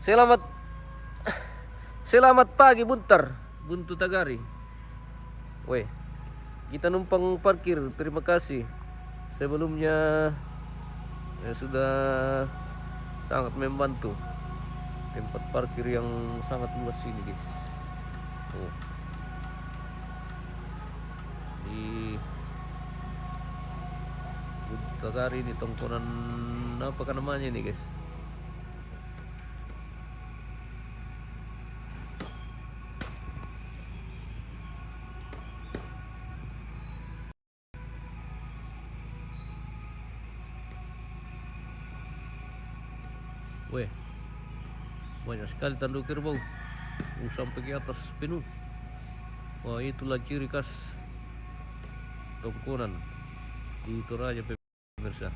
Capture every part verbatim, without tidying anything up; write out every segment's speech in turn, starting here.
Selamat, selamat pagi, Buntar. Buntu Tagari. Weh, kita numpang parkir. Terima kasih sebelumnya, ya, sudah sangat membantu. Tempat parkir yang sangat luas ini, guys. Tuh. Di Buntu Tagari ini, tongkonan apa kan namanya ini, guys? Weh, banyak sekali tanduk kerbau. Uh, sampai ke atas penuh. Wah, itulah ciri khas tongkonan di Toraja, pemirsa.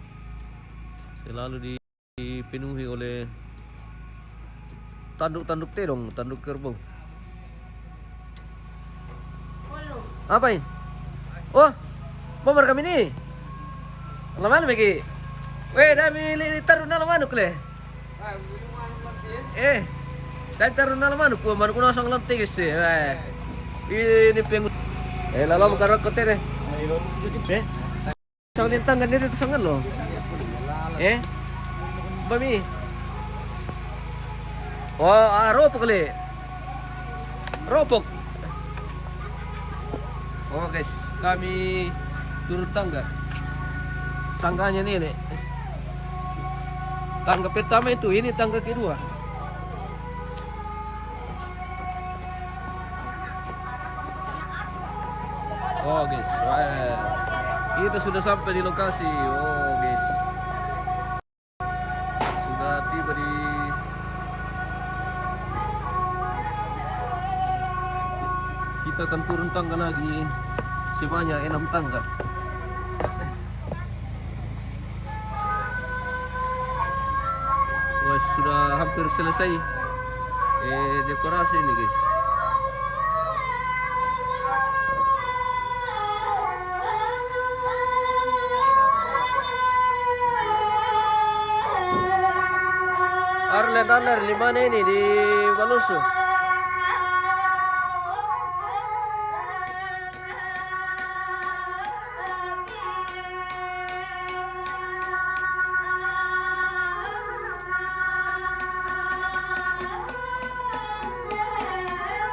Selalu dipenuhi oleh tanduk-tanduk tedong, tanduk kerbau. Apa ini? Oh, bomber kami ni. Laman lagi. Weh, dami li taruh na laman le. Eh, dami taruh na laman ku, manuk ku nosong lantai, guys. Weh. Ini pengu-, eh, lalu bukan rokok teh deh. Eh. Sang lintang kan itu sangat loh. Eh? Bami. Oh, ah, ropok le. Ropok. Oh, guys, kami turun tangga. Tangganya ini, nih. Tangga pertama itu, ini tangga kedua. Oh, guys, wah. Kita sudah sampai di lokasi. Oh, guys. Sudah tiba di, kita akan turun tangga lagi sebanyak enam tangga. Wah, sudah hampir selesai, eh, dekorasi ini, guys. Arlen, Arlen, di mana ini? Di Balusu.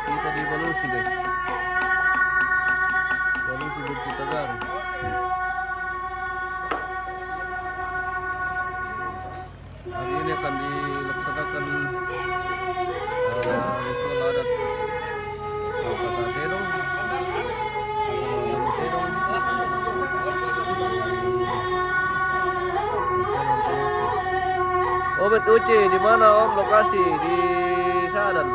Kita di Balusu, guys. Balusu, Buntu Tagari. Hari ini akan dilaksanakan, eh, ritual adat, eh, Pasar Tedong. Obet Uci, di mana, Om, lokasi? Di Sadan.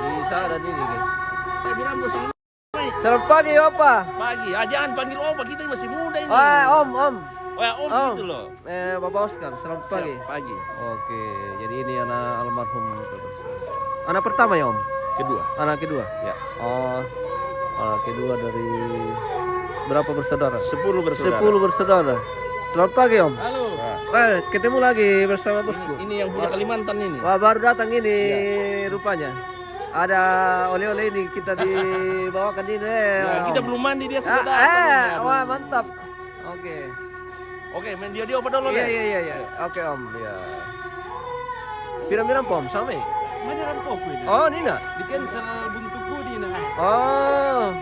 Di Sadan ini, guys. Saya bilang, Bos, Selamat pagi, Opa. Pagi. Ah, jangan panggil Opa, kita masih muda ini. Ah, Om, Om. Oh ya, Om, Om, gitu loh. Eh, Bapak Oscar, selamat pagi. Siap, pagi. Oke, jadi ini anak almarhum. Anak pertama ya, Om? Kedua. Anak kedua? Ya. Oh, anak kedua dari berapa bersaudara? Sepuluh bersaudara. Sepuluh bersaudara. Selamat pagi, Om. Halo. Nah. Eh, ketemu lagi bersama bosku. Ini, ini yang punya Kalimantan ini. Wah, baru datang ini rupanya. Ada oleh-oleh ini kita dibawakan ini, eh. Ya, kita belum mandi, dia sudah datang, eh, aduh. Wah, mantap. Oke. Oke, main dia, dia apa dulu, iya, iya, iya, iya. Oke, Om, ya. Pirang-pirang pom, sama? Mana rampok ini? Oh, ini nak? Di cancel buntukku di nak. Oh.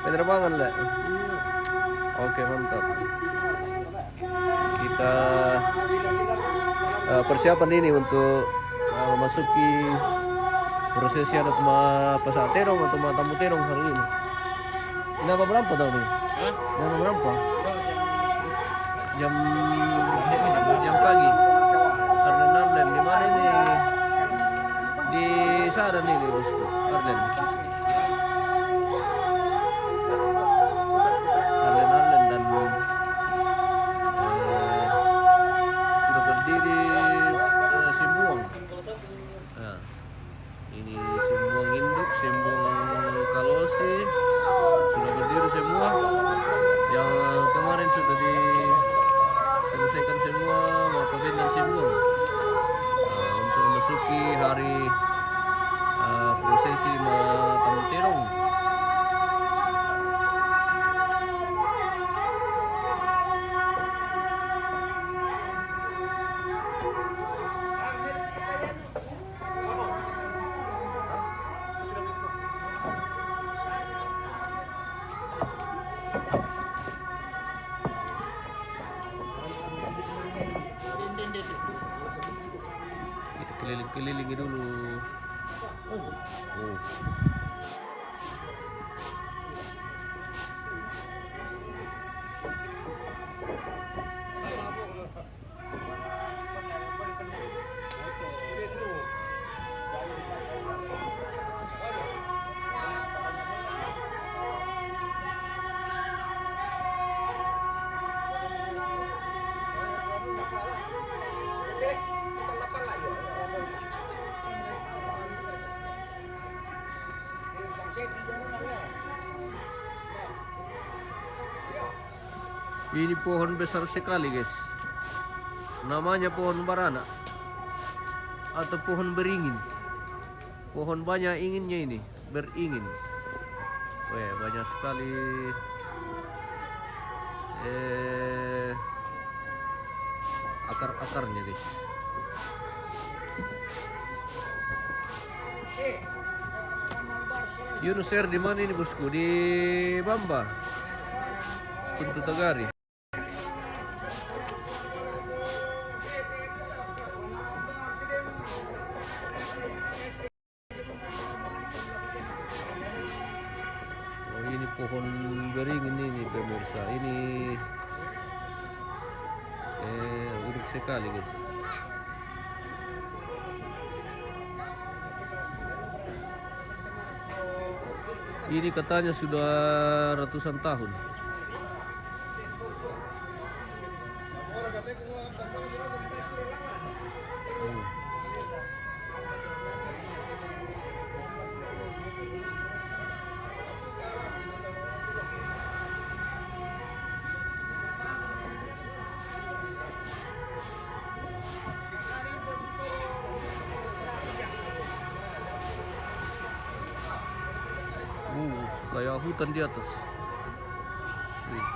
Penerbangan, Le. Iya. Oke, mantap. Kita, eh, persiapan ini untuk, eh, memasuki prosesi adat ma Pasar Terong atau ma Tambu Terong hari ini. Ini apa berapa tahu nih? Hah? Ini apa berapa? Jam, jam pagi. Arden, Arden, di mana ini? Di Sadan ini, bosku. Arden. Arden, Arden dan, eh, sudah berdiri, eh, Simbuang. Nah, ini Simbuang induk, Simbuang kalosi. Sudah berdiri semua. Kelilingi dulu. Oh. Ini pohon besar sekali, guys. Namanya pohon baranak atau pohon beringin. Pohon banyak inginnya ini, beringin. Weh, banyak sekali, eh, akar-akarnya, guys. Yunus Air di mana ini, bosku? Di Bamba. Pintu Tagari. Oh, ini pohon beringin ini, pemirsa. Ini, eh, unik sekali, guys. Ini katanya sudah ratusan tahun. Uh, kayak hutan di atas. Wih.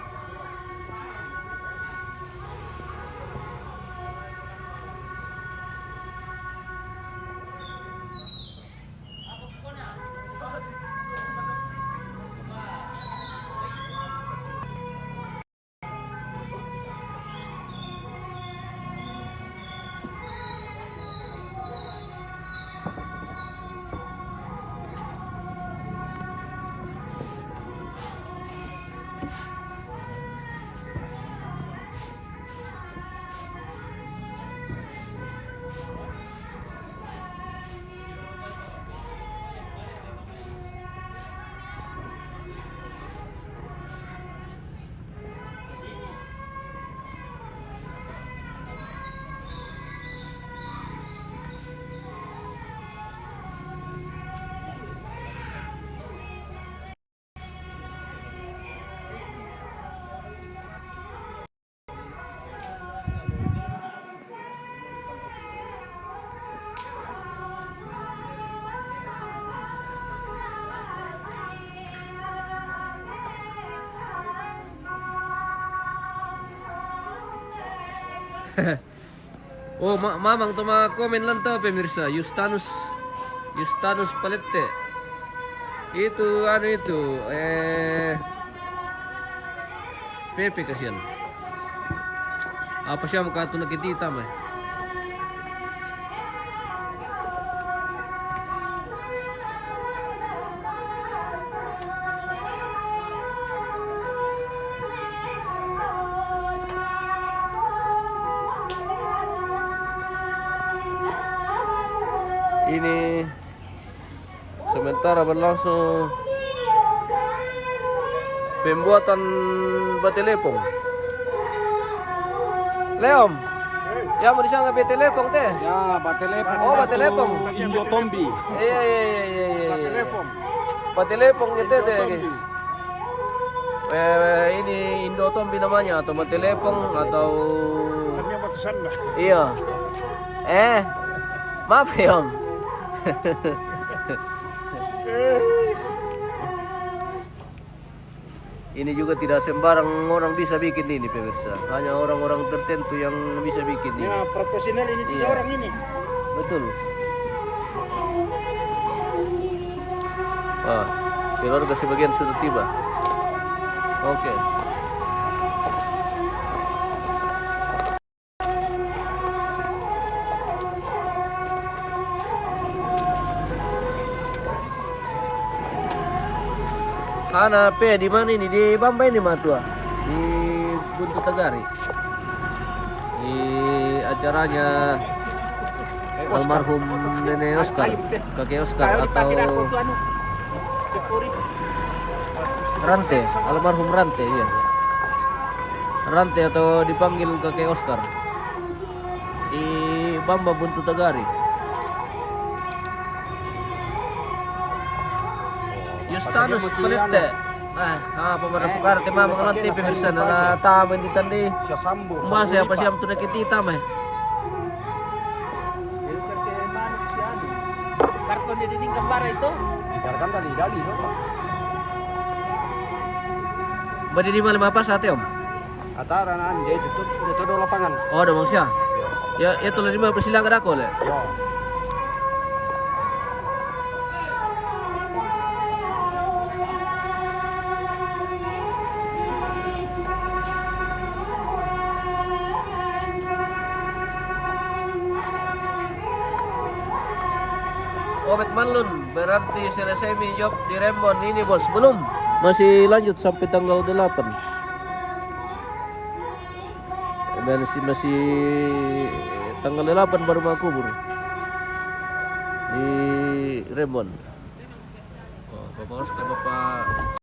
Oh, ma-, mamang tu ma-comment lang tu, pemirsa. Yustanus, Yustanus Palette. Itu, anu itu, eh, Pepe kasihan. Apa siapa katu nakitita, mai? Ini sementara berlangsung pembuatan batelepong. Leom, ya mau di sana batelepong teh? Ya, batelepong. Oh, batelepong. Indo Tombi. Iya, iya, iya, iya, iya. Batelepong. Batelepong gitu teh, guys. Eh, ini Indo Tombi namanya, atau batelepong, atau... Iya. Eh, maaf ya, Om. Ini juga tidak sembarang orang bisa bikin ini, pemirsa. Hanya orang-orang tertentu yang bisa bikin ini. Ya, profesional ini tiga orang ini. Betul. Wah, keluarga sebagian sudah tiba. Oke. Ana pe di mana ini? Di Bamba ini matua. Di Buntu Tagari. Di acaranya almarhum Nenek Oscar, kakek Oscar atau Rante, almarhum Rante, iya. Rante atau dipanggil kakek Oscar. Di Bamba Buntu Tagari. Yustanus Pelete. Ah, ah, pemerintah Pukar, tema mengelanti pemirsa, nana tama di tandi. Masih apa siam tu nak kita tama? Karton jadi ini gambar itu. Biarkan tadi, tadi, Bapak. Badi di mana apa saat, Om? Atara nan dia itu tuh, dia tuh lapangan. Oh, ada bangsa. Ya, ya tuh lima persilang ada kok, le. Ya. Obet Malun, berarti selesai mi job di Rembon ini, Bos. Belum. Masih lanjut sampai tanggal delapan. Masih, masih tanggal delapan baru mau kubur di Rembon. Oh, Bapak Oscar, Bapak.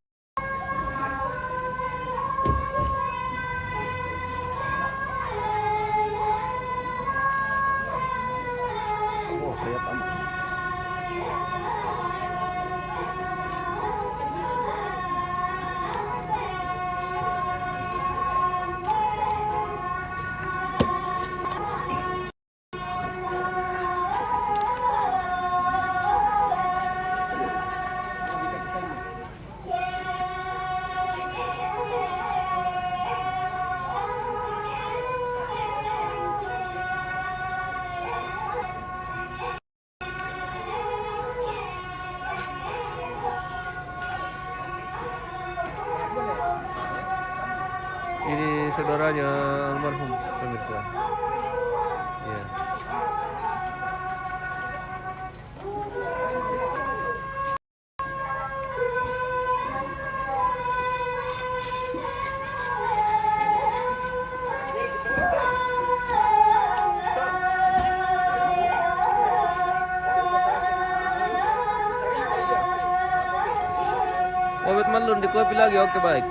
Ini saudaranya almarhum, pemirsa. Ya. Obet Malun di kopi lagi, oke, baik.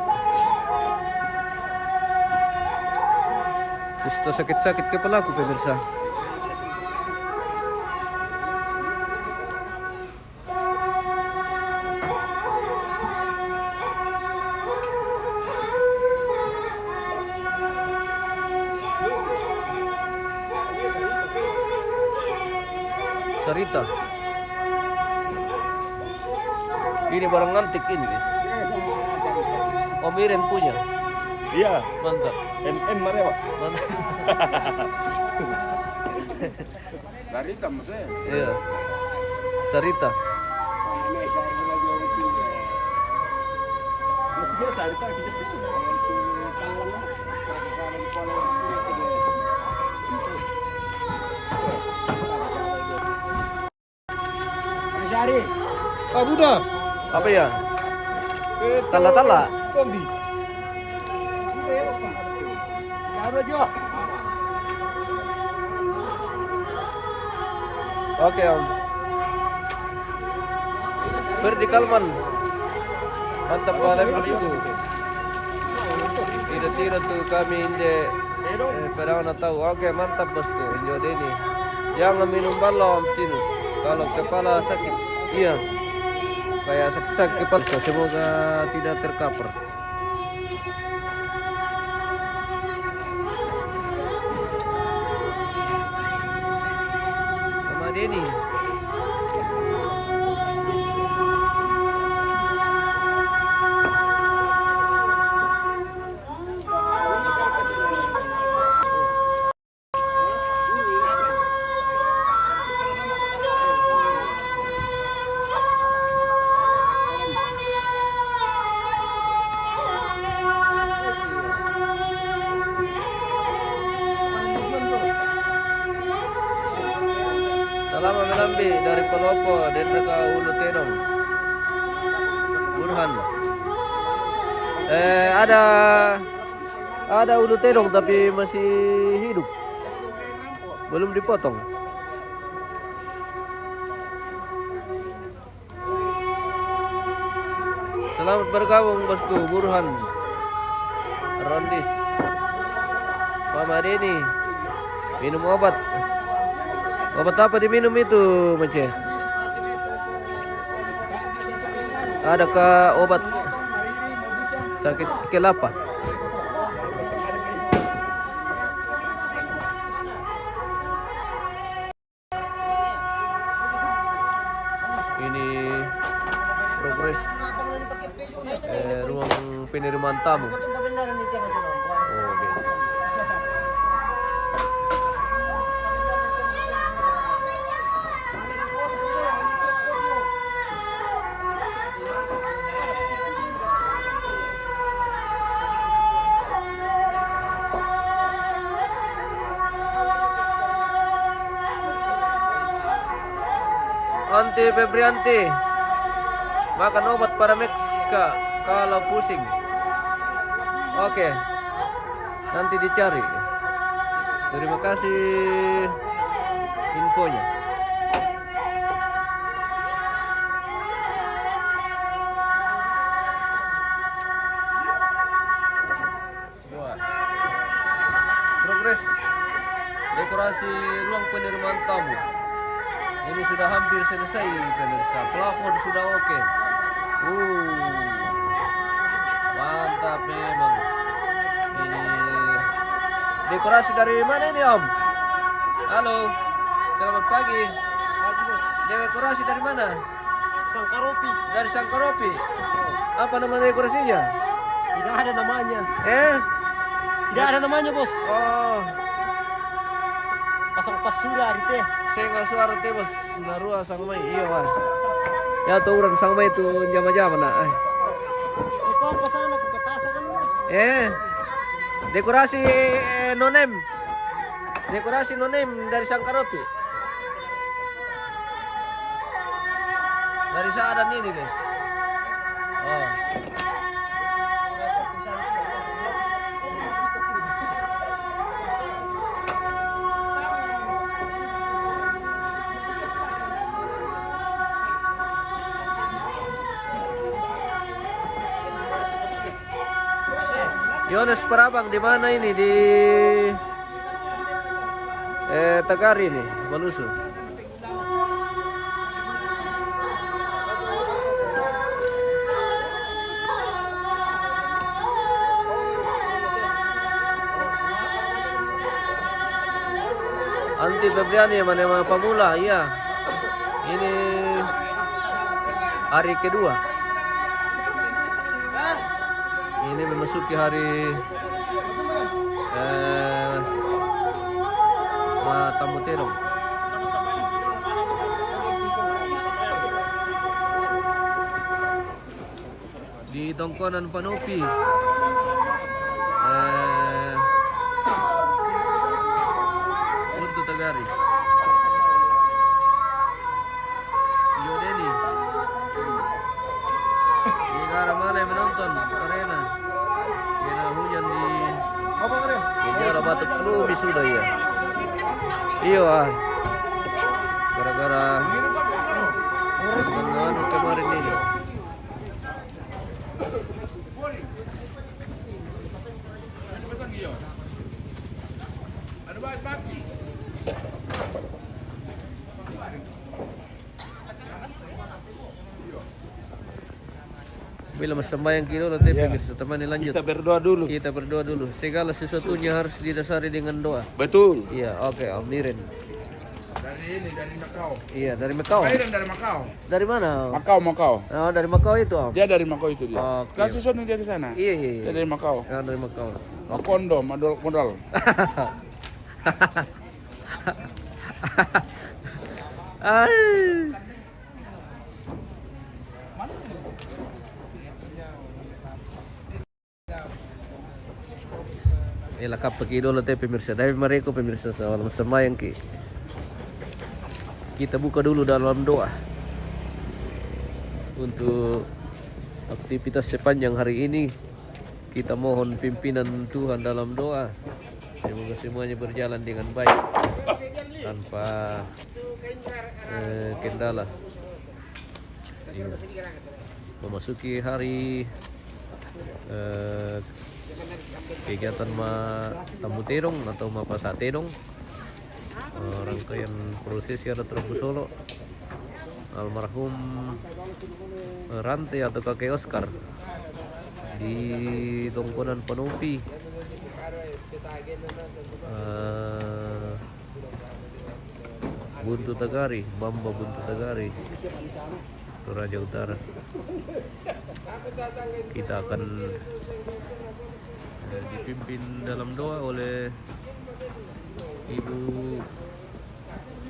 Sudah sakit-sakit kepalaku, pemirsa. Sarita. Ini barang antik ini, guys. Om Iren punya. Iya. Mantap. M M Marewa. Mantap. Sarita, maksudnya? Iya. Sarita. Maksudnya Sarita gitu. Sari. Ah, Buddha. Apa ya? Tala-tala. Kombi. Oke, Om. Ferdi Kalman. Mantap, Pak Lem, bosku. Tidak-tidak tuh kami inde, eh, pedang na tahu. Oke, mantap, bosku. Injo Deni. Jangan minum balla, Om Tinu. Kalau kepala sakit. Iya. Kayak sakit-sakit kepala. Semoga tidak terkapar. Sama Denny. Salama melambi dari Palopo, Denreka Ulu Tedong. Burhan. Eh, ada ada ulu tedong tapi masih hidup. Belum dipotong. Selamat bergabung, bosku Burhan. Rondis. Mama Deni. Minum obat. Obat apa diminum itu, Mece? Adakah obat sakit kelapa? Ini progres, eh, ruang penerimaan tamu. Oh, oke. Anti Febrianti, makan obat Paramex, Kak, kalau pusing. Oke, nanti dicari. Terima kasih infonya. Wah. Progres dekorasi ruang penerimaan tamu. Ini sudah hampir selesai, pemirsa. Plafon sudah oke. Uh, mantap memang. Ini dekorasi dari mana ini, Om? Halo, selamat pagi. Pagi, Bos. Dekorasi dari mana? Sangkaropi. Dari Sangkaropi. Apa nama dekorasinya? Tidak ada namanya. Eh? Tidak ada namanya, Bos. Oh. Pasang pas sudah hari teh. Saya nggak suara teh, Bos. Narua sang mai. Iya, Bang. Ya, tuh orang sang mai tuh jama-jama, nah. Eh. Itu apa sana, ke ketasan kan, Bang? Eh. Dekorasi, eh, nonem. Dekorasi nonem dari Sangkaropi. Dari Saadan ini, guys. Oh. Yones Parabang di mana ini? Di, eh, Tagari ini, Malusu. Anti Febriani, mana, mana pemula, iya. Ini hari kedua. Ini memasuki hari, eh, ah, tamu terong. Di tongkonan Panopi. Eh, untuk Tagari. Iyo, Denny. Ini gara malam menonton arena. Kena hujan di, apa, Kak? Ini ada batuk flu sudah, ya. Iyo, ah. Gara-gara anu kemarin ini. Bila massambayang ki dolo, tapi kita temani lanjut. Kita berdoa dulu. Kita berdoa dulu. Segala sesuatunya harus didasari dengan doa. Betul. Iya, oke, Om Niren. Dari ini, dari Macau. Iya, dari Macau. Kairan dari Macau. Dari mana? Macau, Macau. Oh, dari Macau itu, Om? Dia dari Macau itu dia. Oke. Kasih sono dia ke sana. Iya, iya, iya. Dia dari Macau. Oh, dari Macau. Makondo, modal, modal. Ai. Eh, lakap paki dolo te, pemirsa. Tapi mareko, pemirsa, sebelum sembahyang ki, kita buka dulu dalam doa untuk aktivitas sepanjang hari ini. Kita mohon pimpinan Tuhan dalam doa. Semoga semuanya berjalan dengan baik tanpa eh, kendala. Iya. Memasuki hari eh, kegiatan ma tamu tedong atau mapasa tedong. Eh, rangkaian prosesi adat Rabu Solo almarhum eh, Rante atau kakek Oscar di Tongkonan Panopi, eh, Buntu Tagari, Bamba Buntu Tagari, Toraja Utara. Kita akan eh, dipimpin dalam doa oleh Ibu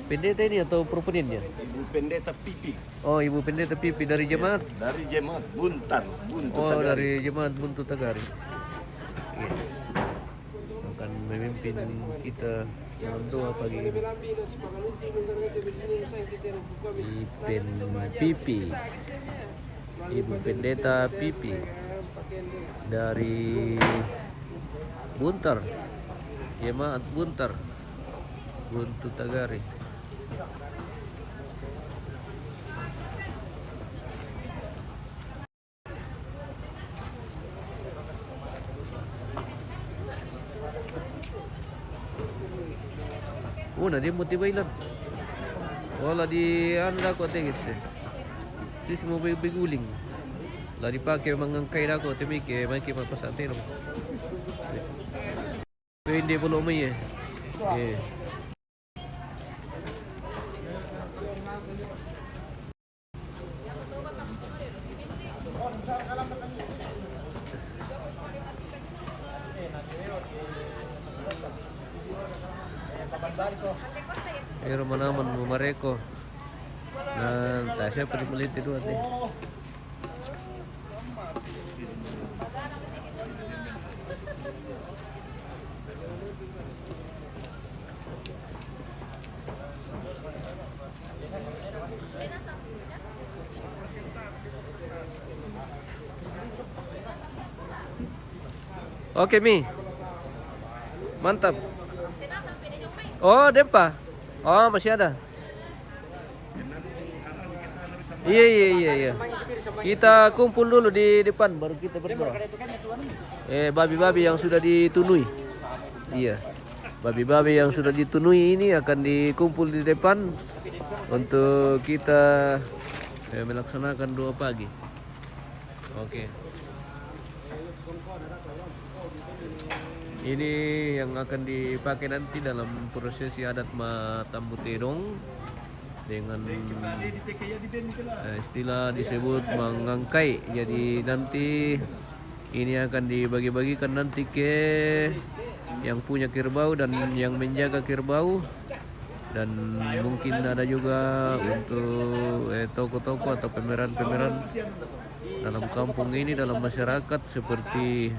Pendeta ini atau proponennya? Ibu Pendeta Pipi. Oh, Ibu Pendeta Pipi dari jemaat? Dari jemaat Buntar, Buntu Oh, Tagari. Dari jemaat Buntu Tagari. Yes. Akan memimpin kita dalam doa pagi ini. Ipen Pipi. Ibu Pendeta Pipi dari Buntar, jemaat Buntar, Buntu Tagari. Oh, na dia motiba ilan. Wala di anda ko tegis. Tis mo be- beguling. La dipake mangangkai dako temi ke mai ke mapasa tedong. Pende polo mai eh. Eh. Ero manaman mo mareko. Na ta siapa di meliti dua ti. Oke, Mi. Mantap. Oh, dempa. Oh, masih ada. Iya, iya, iya, iya. Kita kumpul dulu di depan, baru kita berdoa. Eh, babi-babi yang sudah ditunui. Iya. Babi-babi yang sudah ditunui ini akan dikumpul di depan untuk kita eh, melaksanakan doa pagi. Oke. Ini yang akan dipakai nanti dalam prosesi adat ma tamu tedong dengan eh, istilah disebut mangangkai. Jadi nanti ini akan dibagi-bagikan nanti ke yang punya kerbau dan yang menjaga kerbau. Dan mungkin ada juga untuk eh, tokoh-tokoh atau pemeran-pemeran dalam kampung ini, dalam masyarakat seperti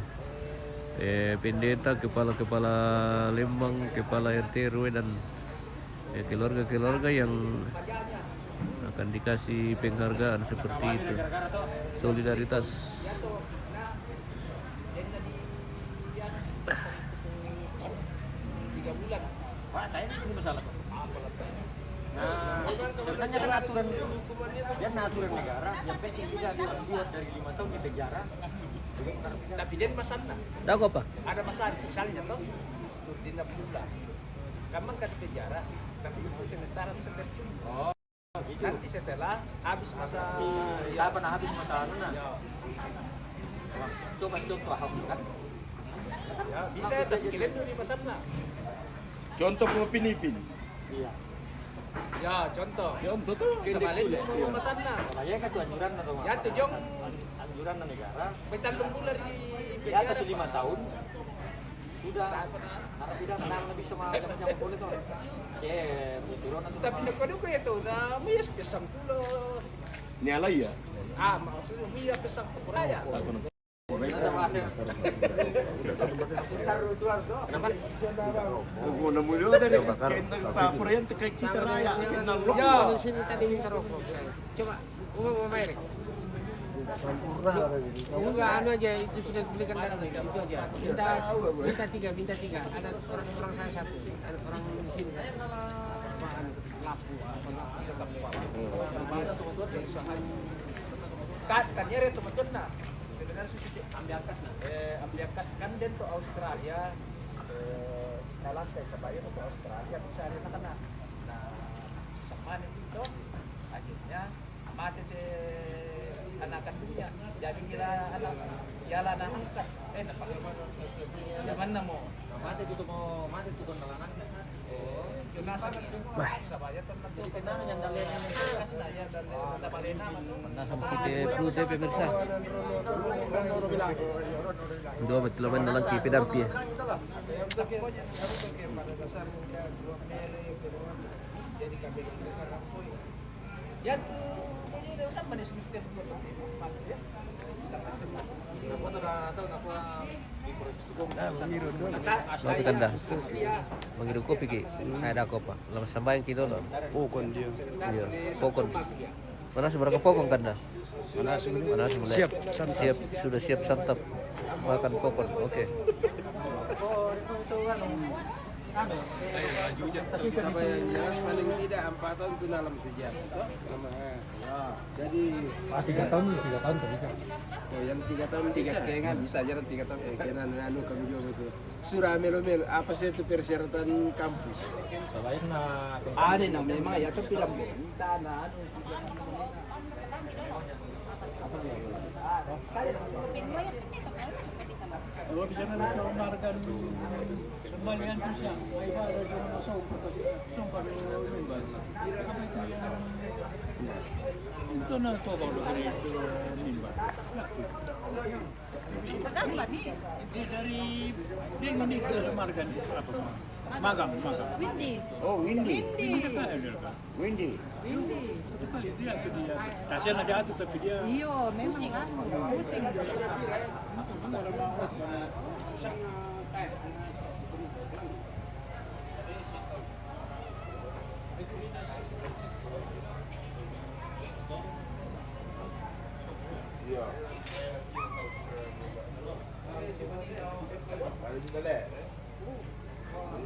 eh, pendeta, kepala-kepala lembang, kepala R T R W dan eh, keluarga-keluarga yang akan dikasih penghargaan seperti itu. Solidaritas. Nah, sebenarnya kan aturan, dia aturan negara, yang penting dia dibuat dari lima tahun di penjara. Tapi dia masalah. Dako apa? Ada masalah, misalnya toh, Nurdin Abdullah. Kan mangkat penjara, tapi itu sementara, sementara. Oh, gitu. Nanti setelah habis masa, ya, apa nah habis masa anu nah? Ya. Coba contoh Ahok kan. Ya, bisa, tapi kalian dulu di masa nah. Contoh pemipin-ipin. Iya. Ya, contoh. Contoh tuh. Sama lain dulu masa nah. Bahaya kan tuh anjuran atau ya, apa? Tuh, Jong. Anjuran negara. Betang tunggu dari di atas lima tahun. Sudah. Karena tidak kenal lebih sama jam-jam boleh tuh. Iya, turun atau tapi dekat juga ya tuh. Nah, muyas pisang pulo. Ini alai ya? Ah, maksudnya muyas pisang pulo ya. Taruh tuan tuh. Kenapa? Gua nemu juga dari kain taper yang tekai kita raya. Kenal lo. Ya. Di sini tadi minta rokok. Coba, gua mau main. Enggak, anu aja, itu sudah belikan tadi, itu aja. Minta, minta tiga, minta tiga. Ada orang, orang saya satu, ada orang di sini. Apa, anu, lapu, apa, lapu. Kan, kan nyeri itu maksudnya. Sebenarnya susi ambil angkat, nah. Eh, ambil angkat kan dia tuh Australia, eh, kita lantai sebab itu ke Australia bisa ada anak-anak. Nah, sama nih itu, akhirnya mate te anak kandungnya. Jadi kira anak, ya lah anak angkat. Eh, dapat. Zaman namo. Mate itu mau, mate itu kan anak angkat. Pernah sama kita flu saya pemirsa. Dua betul lawan dalam T V dampi ya. Mau kita dah. Mengiru kopi ki. Ada kopa. Lepas sampai kita loh. Pokon dia. Iya, pokon. Mana seberapa pokon kan dah? Mana seberapa? Mana seberapa? Siap, santap. Siap, sudah siap santap. Makan pokon. Oke. Siapa yang jelas paling tidak empat tahun itu dalam kerja. Toh? Sama, eh. Jadi, ah, tiga tahun, tiga tahun tadi kan. Oh, yang tiga tahun tiga bisa? Setengah bisa aja, dan tiga tahun. Eh, kena anu kami juga betul. Surah melo-melo, apa sih itu persyaratan kampus? Selain, nah, ada, nah, memang ya, tapi dalam bentar, nah, anu. Kalau bisa kan marga kembalian tuh siang, ayo ada juru masuk, sumpah dulu. Itu nah, coba udah dari itu mimbar. Ini dari Bingung nih ke marga nih, apa? Magang, magang. Windy. Oh, Windy. Windy. Windy kan ada, kan? Windy. Windy. Itu kali dia, itu dia. Kasihan ada aku, tapi dia. Iyo, memang kan pusing. Iya.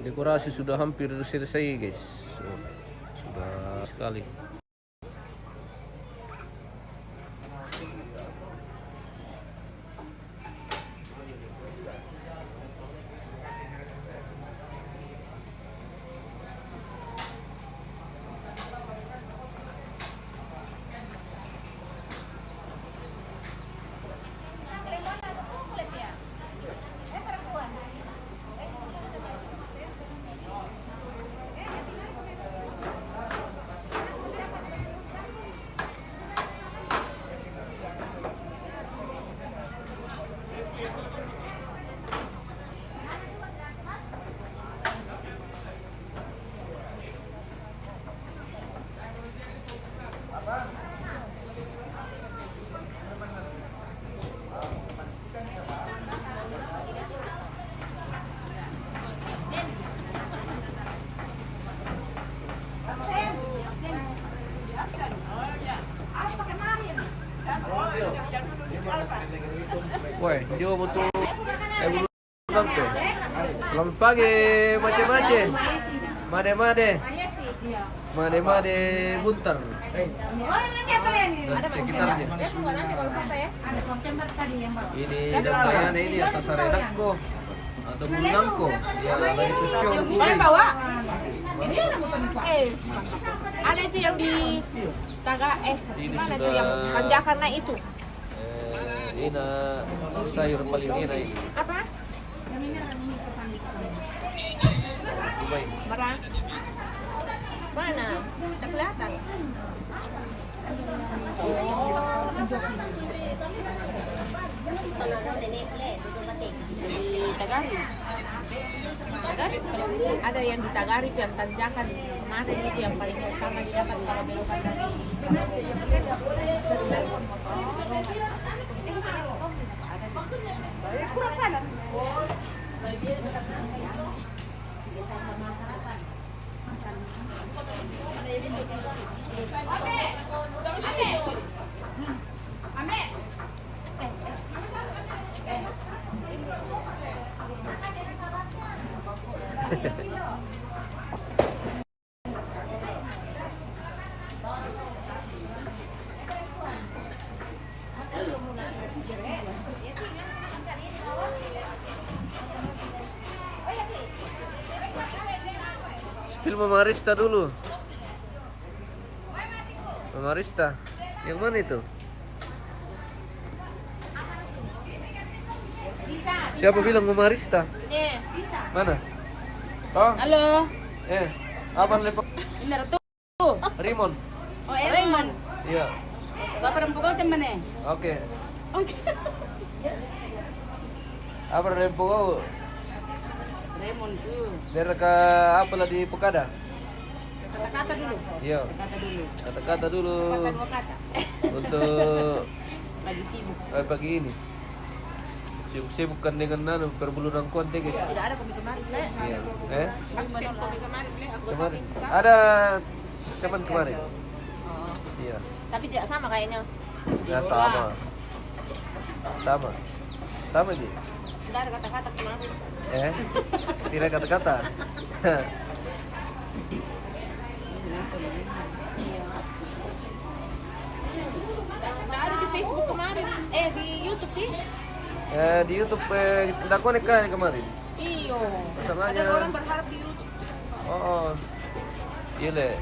Dekorasi sudah hampir selesai, guys. So, sudah sekali. Woi, dia betul. Eh, bulu nangko. Selamat pagi, Mace-mace. Made-made. Made-made Buntar. Dan sekitarnya. Ini dan Diana ini atas arenakko atau bulu nangko. Ya, lagi ke Siong. Eh, ada itu yang di Taga, eh, di mana itu yang tanjakan naik itu? Eh, ini sayur paling enak ini. Apa? Merah. Mana? Tak kelihatan. Di Tagari. Tagari, kalau ada yang di Tagari itu yang tanjakan. Mana ini itu yang paling utama didapat kalau belokan dari. Spill memarista dulu. Memarista. Yang mana itu? Siapa bilang memarista? Mana? Oh, Halo. Eh, apa lepo? Ini Ratu. Rimon. Oh, Raymond. Iya. Bapak rempugau cuman nih. Oke. Oke. Apa lepo? Raymond tuh. Biar ke apa lah di Pekada? Kata-kata dulu. Iya. Kata dulu. Kata-kata dulu Kata dua kata. Untuk Lagi sibuk. eh, pagi ini. Sibuk-sibuk kan dengan anu perbulu nangkuan teh, guys. Tidak ada kopi kemarin, Le. Iya. Eh? Absen kopi kemarin, Le. Aku Kemarin tapi suka. Ada teman kemarin. Oh. Iya. Tapi tidak sama kayaknya. Ya sama. Sama. Sama ji. Tidak ada kata-kata kemarin. Eh? Tidak kata-kata. Tidak ada di Facebook kemarin. Eh, di YouTube sih. Eh, di YouTube eh, tidak connect kah kemarin? Iyo. Masalahnya Ada orang berharap di YouTube. Oh, oh. Iya le.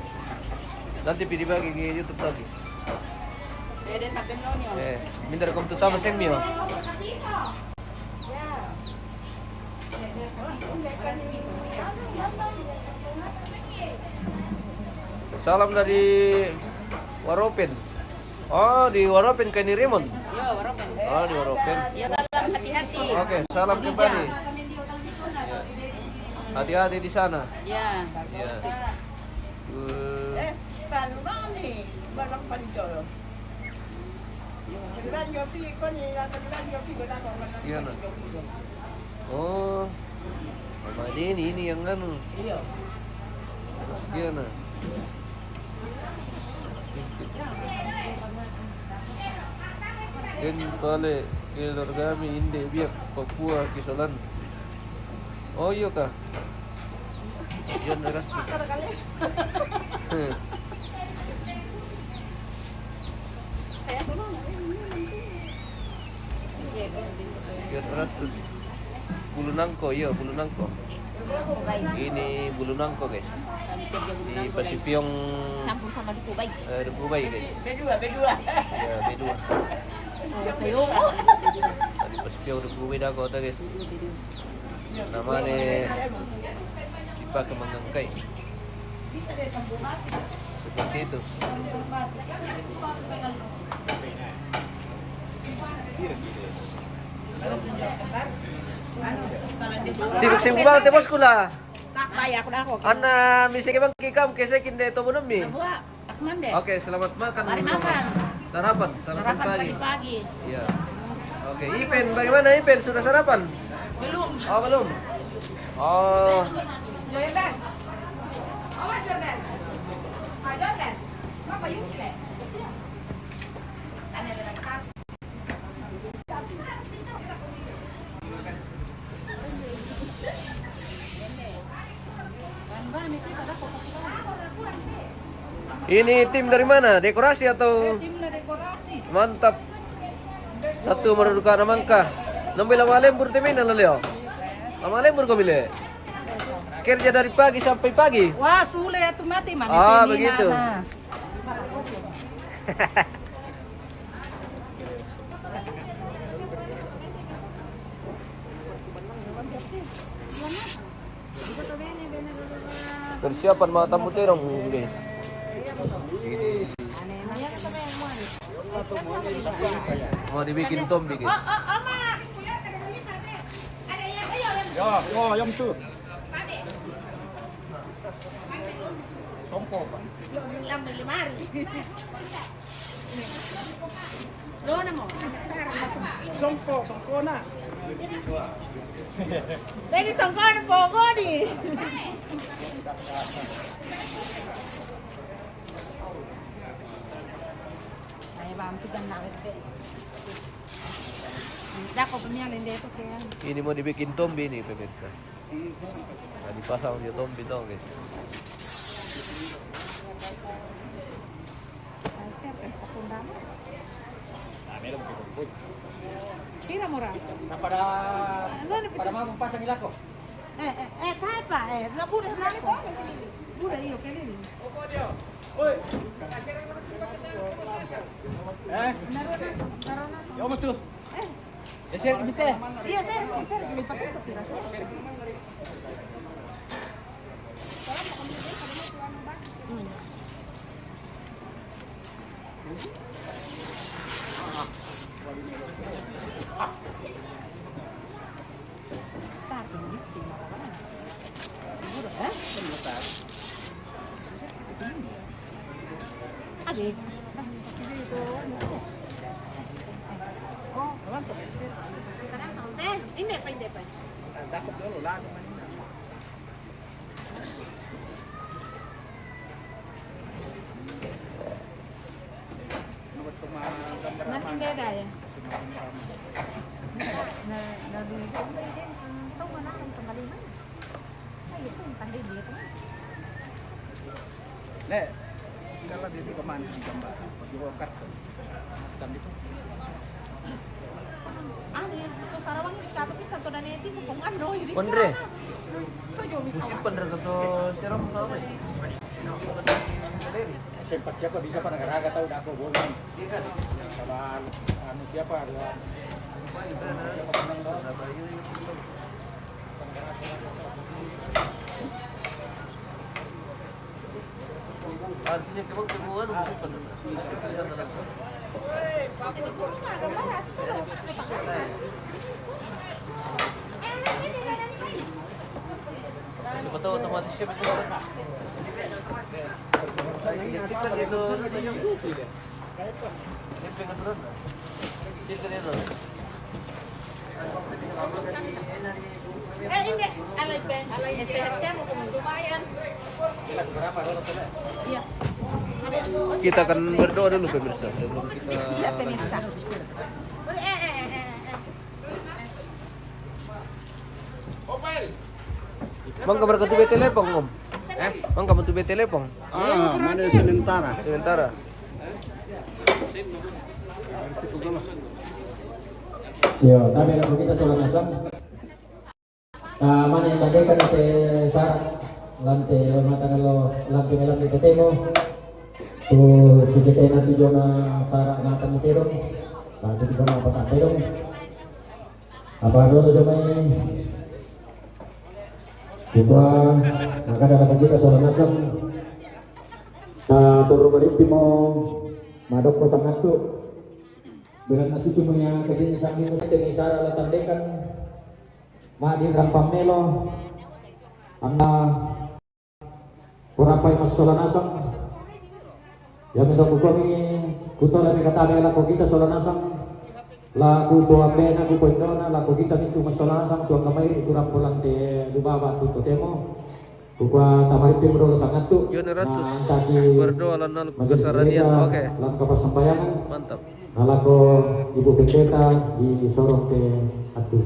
Nanti pi dibagi ke YouTube lagi. Saya dan Pak Benoni. Eh, minta kom tu tama seng mio. Salam dari Waropen. Oh, di Waropen ke ni Rimon. Yo, Waropen. Oh, di Waropen. Ya, salam hati-hati. Oke, salam kembali. Hati-hati di sana. Ya. Ya. Eh, Tanumani, barang pancol. Kedulan Yopi, koni ya kedulan Yopi, gue takut. Iya, nah. Oh, sama ini, ini yang anu. Iya. Iya, nah. Ken pale keluargami inde biak Papua kisolan. Oh, iya kah? John Erastus. John Erastus. Bulu nangko, iya, bulu nangko. Ini bulu nangko, guys. Di Pasipiong. Campur sama duku baik. Eh, duku baik, guys. Bedua, bedua. Ya, bedua. Di Pasipiong duku baik dah kota, guys. Namanya dipakai mangangkai. Seperti itu. Sibuk-sibuk banget ya, bosku lah. Tak kayak aku dah kok. Ana misi ke bang kikam ke sekin de tobo nomi. Buat, aku mande. Oke, selamat makan. Mari makan. Sarapan, sarapan Sarapan pagi. Pagi-pagi. Iya. Oke, Ipen, bagaimana Ipen? Sudah sarapan? Belum. Oh, belum. Oh, Jordan. Awas, Jordan. Pak Jordan. Apa yuk, Cile? Ini tim dari mana? Dekorasi atau? Tim na dekorasi. Mantap. Satu meruduka namangka. Nombi lama lembur tim ini, Leleo. Lama lembur kau bile. Kerja dari pagi sampai pagi. Wah, sule ya tu mati mana Ah, sini, begitu. Nana. Persiapan mata putih dong, guys. Mau dibikin tom bikin. Ya, oh, yang tu. Songko, Pak. Lo na mo. Songko, songko na. Beni songko na pogo di. Saya bantu dan lawet deh. Dah kok punya lende itu kayak. Ini mau dibikin tombi nih, pemirsa. Nah, dipasang dia tombol toh, guys. Sira mora. Nah, pada, pada mau pasang ilako. Eh, eh, eh, tapa, eh, la bude, la bude. Bude, iyo, kelili. Eh? Narona, narona. Ya, mas tuh. Eh. Ya, saya kebite. Iya, saya, saya lebih pakai itu, kira saya. Hmm. Nanti dia ada ya. Nah, nah, dulu itu dia, dia, hmm, tahu mana yang kembali mana? Nah, itu yang pandai dia tuh. Le, kalau di sini kemana di gambar? Di World Cup. Kan itu. Anu, itu Sarawang ini kata bisa tuh dan itu kok ando ini. Pondre. Musim pondre kata siram apa? Sempat siapa bisa pada raga tahu dah aku bola. Sama anu siapa dua. Artinya, kemang semua anu, bukan. Siapa tahu otomatis siapa itu. Kita gitu. Eh, ini, alay, Ben. Alay, sehat-sehat, lumayan. Iya. Kita akan berdoa dulu, pemirsa, sebelum kita... Iya, pemirsa. Eh, eh, eh, eh, eh. Mangka berkatu B T lepong, Om? Eh? Mangka berkatu B T lepong? Ah, mana sementara? Sementara. Yo, kami laku kita sola nasang. Ah, mana yang tadi kan te sara, lante mata kalau lante melam di ketemu. Tu si kita nanti jona sara mata mutero. Nanti kita mau pasang terong. Apa dulu jomai? Coba, maka dalam kita sola nasang. Ah, turu baritti mo madokko tangattu. Belanna susu mo iya kajinni sangi mo tette misara la tandekan. Ma'din rampang melo. Anna purapai massola nasang. Iya minro kukuami kutolani katana lako kita sola nasang. Lako to ambena, lako to indona, lako kita mintu massola nasang, tu angka mairi kurang polante lubaba tu totemo. Kukua tamaritti mudolo sangattu. John Erastus berdoa lan anu kasaranian. Oke. Lan kapassambayangan. Mantap. Nalako Ibu Pendeta di sorong ke atu.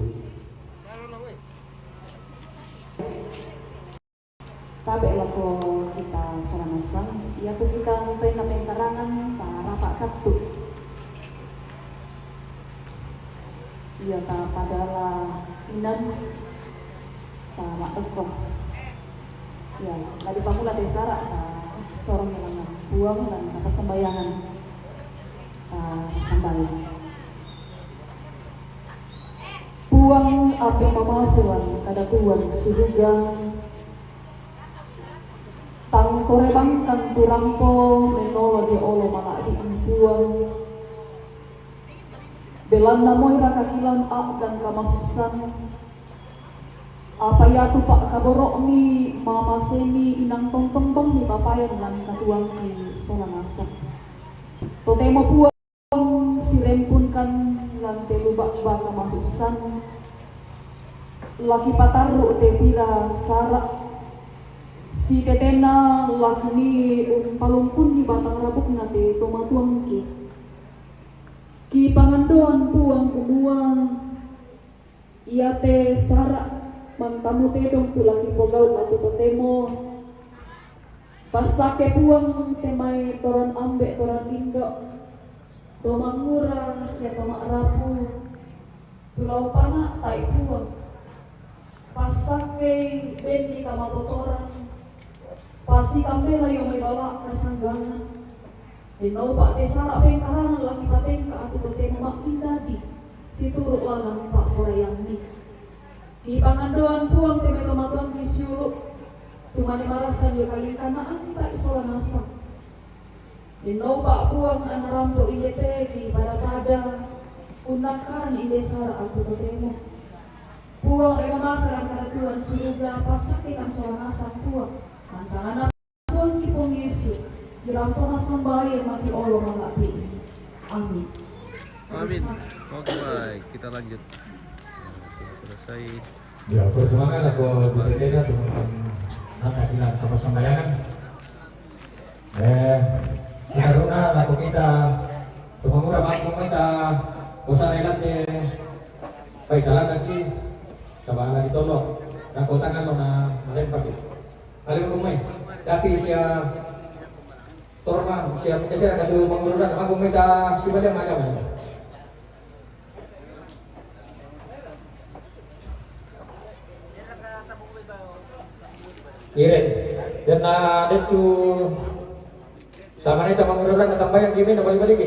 Tabe lako kita sola nasang, iya tu kita ngupaina pengkarangan, tarapa kattu. Iya ta padala inan, ta maddokko. Iya, la dipamula te sara, ta sorong langngan Puang, lan ta passambayangan, ta sambayang. Puang, Ambe mamase lan kadakuan suruga, tang korebangkan tu rampo menolo di olo mala'bi Puang. Belanna moi raka kilan a'gan kamasussan. Apa iatu pakkaboro'mi mamasemi inang tongtong bang mipapayan lan katuangki sola nasang. Totemo Puang sirempunkan lan te luba'ba kamasussan. Lakipatarru te pira sara. Sitetena lakni umpalumpunni batang rabukna te tomatuangki. Kipangandoan Puang kumua, iate sara Tamu tedong tu la kipogau' atu totemo. Passakke Puang te mai toran ambe' toran indo', to mangura sia to ma'rapu, tu la upana'tai Puang. Passakkei benni kamatotoran, passikambela io mai bala' kasanggangan. Denno upa' te sara' pengkarangan la kipatengka atu totemo ma'pindadi, situru' lalan pa'poraiammi. Kipangandoan Puang te mai tomatoangki siulu', tumane marasa dio kalingkanna anta'i sola nasang. Denno upa' Puang anna rampo inde te kipada-pada, unnakkaran inde sara' atu totemo. Puang e mamasa ran karatuan suruga, passakkekang sola nasang Puang. Mansangana Puang ki Puang Yesu, dirampona sambayang mati olo mala'bi'. Amin. Amin. Oke, baik, kita lanjut. Ya, sudah selesai. Ya, terus semangat lah buat Bu Tenda, teman-teman. Nanti kita tambah sambayangan. Eh, kita runa lako kita, tumangura mako kita, usah rela te, baik, jalan lagi, coba lagi tolong, lako tangan lo na melempar gitu. Kali hukum mai. Tapi sia torma, sia mungkin sia kadu mangurungan, aku minta si banyak macam. Iren. Dan na detu sama ni tamang ururan na tambayang kimi na balik-balik.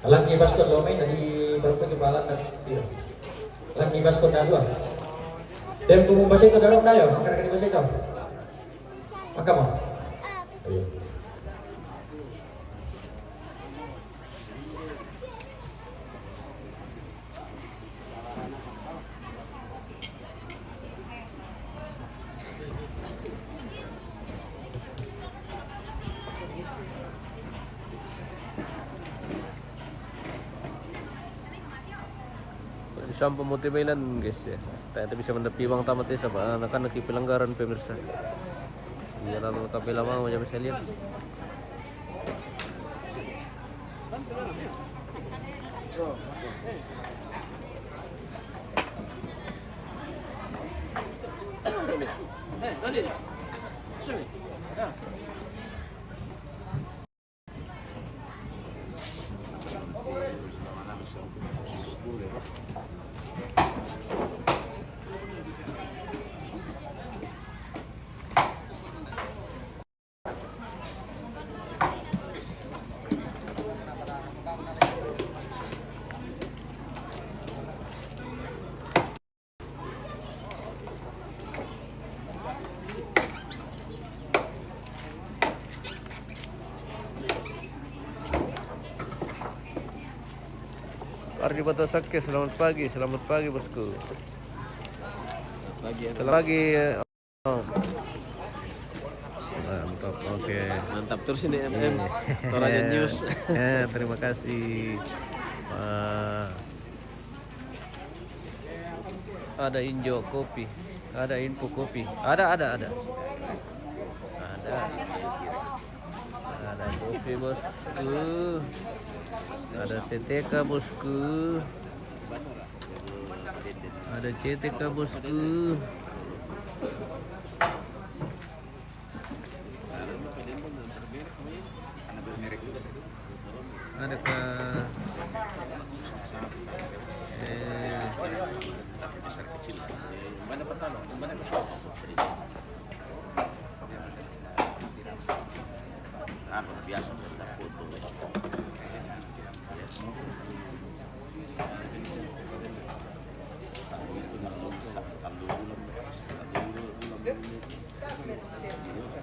Lagi baskon lo mai, na di baru ko jualan na. Iya. Lagi baskon na dua. Dan tunggu basi itu darong dayo, karena di basi itu. Maka mau. Iya. Sampo mo te bailan, guys, ya. Ternyata bisa mendapat piwang tamat ya, sama anak-anak di pelanggaran, pemirsa. Iya, lalu kabela mau jam sekalian. Ardi Batasakke, selamat pagi, selamat pagi, bosku. Selamat pagi, ya. Selamat pagi, ya. Mantap, oke. Mantap terus ini, M M. Iya. Toraja News. Ya, terima kasih, Pak. Ada Injo Kopi, ada Info Kopi. Ada, ada, ada. Ada. Ada kopi, bosku. Ada C T K, bosku. Ada C T K, bosku. Ada ke, eh, Apa biasa kita foto.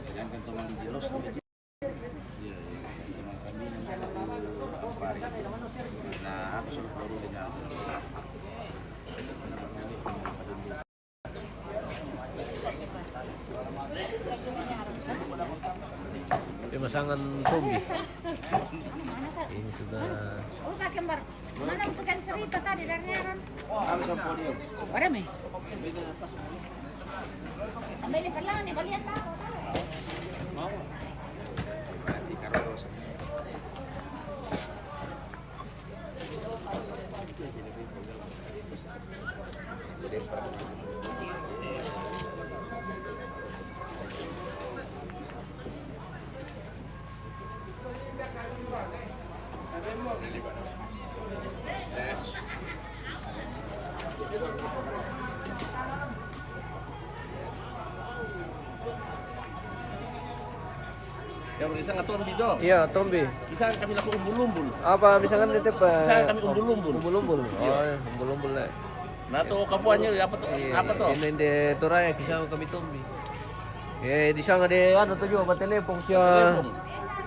Sedangkan teman di los, iya, iya, teman kami Kampari. Nah, aku sudah baru dengar. Pemasangan kombi. Ini sudah. Oh, pakai bar. Mana tukang cerita tadi dari Nyaran? Ada sama podium. Ada mi? Ambil di perlangan nih, balian tahu. Berarti kalau Ya, bisa nggak tombi to? Iya, tombi. Bisa kami lakukan umbul-umbul. Apa, misalkan itu apa? Bisa kami umbul-umbul. Umbul-umbul. Iya. Oh, iya, umbul-umbul lah. Nah, to kapuannya apa to? Iya, apa to? Ini di Toraya, bisa kami tombi. Eh, di sana ada anu to juga, telepon siya. Telepon.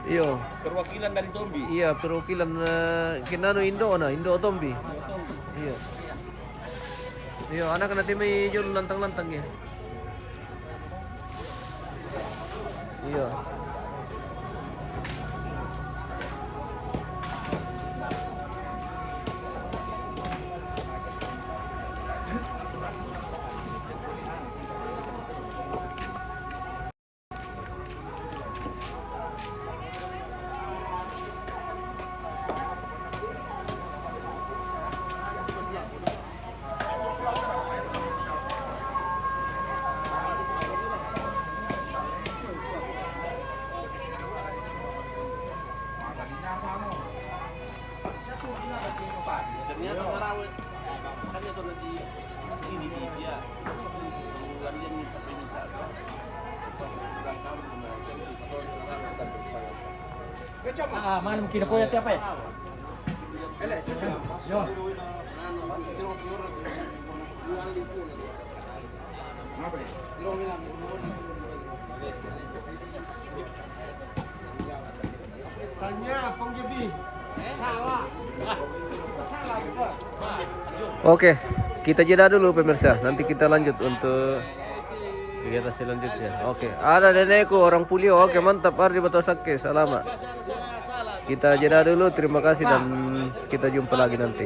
Iya. Perwakilan dari tombi. Iya, perwakilan, eh, kinano Indo na, Indo tombi. Tombi. Iya. Iya, anak nanti may yun lantang-lantang ya. Iya. Ternyata marawat. Kan itu nanti ini dia. Bukan dia minta penyiksaan. Bukan kamu, nah, saya minta tolong. Ah, mana mungkin apa ya, tiap ya? Yo. Tanya, Pong Gebi. Salah. Kita salah, kita. Oke, kita jeda dulu, pemirsa. Nanti kita lanjut untuk kegiatan selanjutnya. Oke, ada nenekku orang Pulio. Oke, mantap. Ardi Batasakke, selamat. Kita jeda dulu. Terima kasih dan kita jumpa lagi nanti.